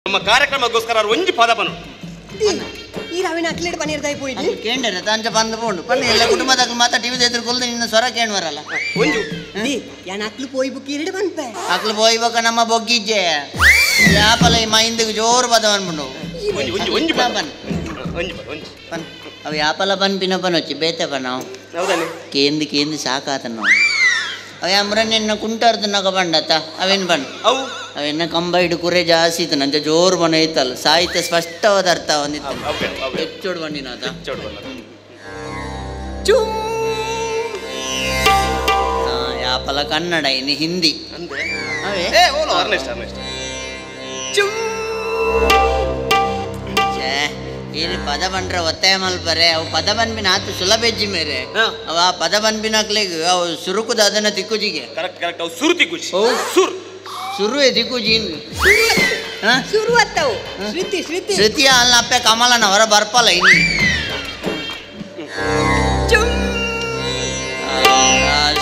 ನಮ್ಮ ಕಾರ್ಯಕ್ರಮಕ್ಕೋಸ್ಕರ ಒಂಜಿ ಪದ ಬನ್ನು ಈ ರಾವಿನ ಅಕ್ಲೇಡ್ ಪನೀರ್ದಾಯಿ ಪೋಯ್ದು ಕೇಂದ್ರ ತಾಂಚ ಬಂದು ಪೋಂಡು ಪನ್ನೆ ಎಲ್ಲ ಕುಟುಂಬದ ಮಾತಾ ಟಿವಿ ಎದುರು ಕೊಲ್ದು ನಿನ್ನ ಸ್ವರ ಕೇಣ್ವರಲ್ಲ ಒಂಜು the ಯಾನ್ ಅಕ್ಲು ಪೋಯ್ ಬುಕ್ ಇರಡು ಬನ್ಪೆ ಅಕ್ಲು ಪೋಯ್ ಬೊಕ ನಮ್ಮ ಬೊಗ್ಗಿಜ್ಜೆ ಯಾಪಲ ಈ ಮೈಂದಿಗೆ ಜೋರು ಪದ ಅನ್ಬುಂಡು ಒಂಜಿ ಒಂಜಿ ಒಂಜಿ ಪನ್ ಒಂಜಿ ಪದ ಒಂಜಿ ಪನ್ ಅವು ಯಾಪಲ ಬನ್ ಪಿನ ಪನ್ వచ్చి ಬೇತೆ ಪನ್ ಹೌದಾನೆ ಕೇಂದು ಕೇಂದು ಸಾಕಾತನು ಅವ ಅಮ್ರ ನಿನ್ನ ಕುಂಟಾರ್ದು ಬಂಡತ ಅವೇನು ಬಣ್ಣ ಅವು ಅವೆನ್ನ ಕಂಬೈಡ್ ಕುರೆ ಜಾಸ್ತಿ ಇತ್ತು ನಂಜ ಜೋರು ಬಣ್ಣ ಇತ್ತಲ್ಲ ಸಾಹಿತ್ಯ ಸ್ಪಷ್ಟವಾದ ಅರ್ಥ ಒಂದಿತ್ತು ಹೆಚ್ಚೋಡು ಬಂಡಿನಾತ ಚುಮ್ ಯಾಪಲ ಕನ್ನಡ ಇನ್ನು ಹಿಂದಿ ಅವೇ ಚುಮ್ ಇಲ್ಲಿ ಪದ ಬಂಡ್ರೆ ಒತ್ತಾಯ ಮಲ್ಪರೆ ಅವು ಪದ ಬನ್ಬಿನ ಆತು ಸುಲಭೆಜ್ಜಿ ಮೇರೆ ಅವ ಆ ಪದ ಬನ್ಬಿನಾಕ್ಲೆಗ್ ಅವು ಸುರುಕುದ ಅದನ್ನ ತಿಕ್ಕುಜಿಗೆ ಕರೆಕ್ಟ್ ಕರೆಕ್ಟ್ ಅವು ಸುರು ತಿಕ್ಕುಜಿ ಸುರ್ ಸುರುವೆ ತಿಕ್ಕುಜಿ ಸುರು ಅತ್ತವು ಶ್ರುತಿ ಶ್ರುತಿ ಶ್ರುತಿಯ ಅಲ್ಲ ಅಪ್ಪೆ ಕಮಲನ ಹೊರ ಬರ್ಪಲ್ಲ ಇನ್ನು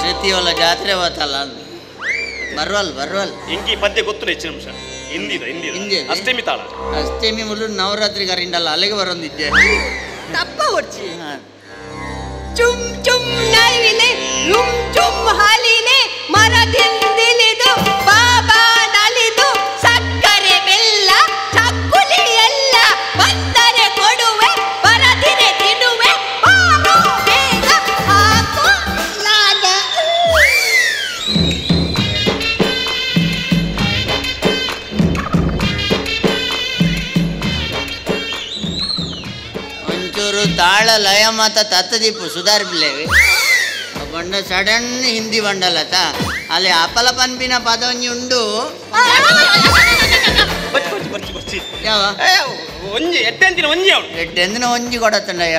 ಶ್ರುತಿ ಒಲ್ಲ ಜಾತ್ರೆ ಹೋತಲ್ಲ ಬರ್ವಲ್ ಬರ್ವಲ್ ಇಂಕಿ ಪದ್ಯ ಗೊತ್ತು ಹೆಚ್ಚು ನಿಮಿಷ ಹಿಂದಿದ ಹಿಂದಿ ಅಷ್ಟಮಿ ತಾಳ ಅಷ್ಟಮಿ ಮುಳ್ಳು ನವರಾತ್ರಿ ಕರಿಂಡಲ್ಲ ಅಲ್ಲಿಗೆ ಬರೋಂದಿದ್ದೆ ತಪ್ಪ ಹೊಡ್ಚಿ ಚುಮ್ ಚುಮ್ ನಾಯಿಲೆ ರುಮ್ ಚುಮ್ ಹಾಲಿಲೆ ಮರದಿಂದಿಳಿದು ಬಾಬಾ ನಲಿದು ಸಕ್ಕರೆ ಬೆಲ್ಲ ಚಕ್ಕುಲಿ ಎಲ್ಲ ಬಂದರೆ ಕೊಡುವೆ ಬರದಿರೆ ತಿನ್ನುವೆ ಬಾರೋ ಬೇಗ ಹಾಕು ಲಾಗ. ಒಂಚೂರು ತಾಳ ಲಯ ಮಾತ ತತ್ತದೀಪು ಸುಧಾರ್ಪಿಲೇವಿ ಬಂಡ ಸಡನ್ ಹಿಂದಿ ಬಂಡಲತ ಅಲ್ಲಿ ಅಪಲ ಪನ್ಪಿನ ಪದ ಒಂಜಿ ಉಂಡು ಯಾವ ಒಂಜಿ ಎಡ್ಡೆಂದಿನ ಒಂಜಿ ಅವಳು ಎಡ್ಡೆಂದಿನ ಒಂಜಿ ಕೊಡತ್ತಂಡಯ್ಯ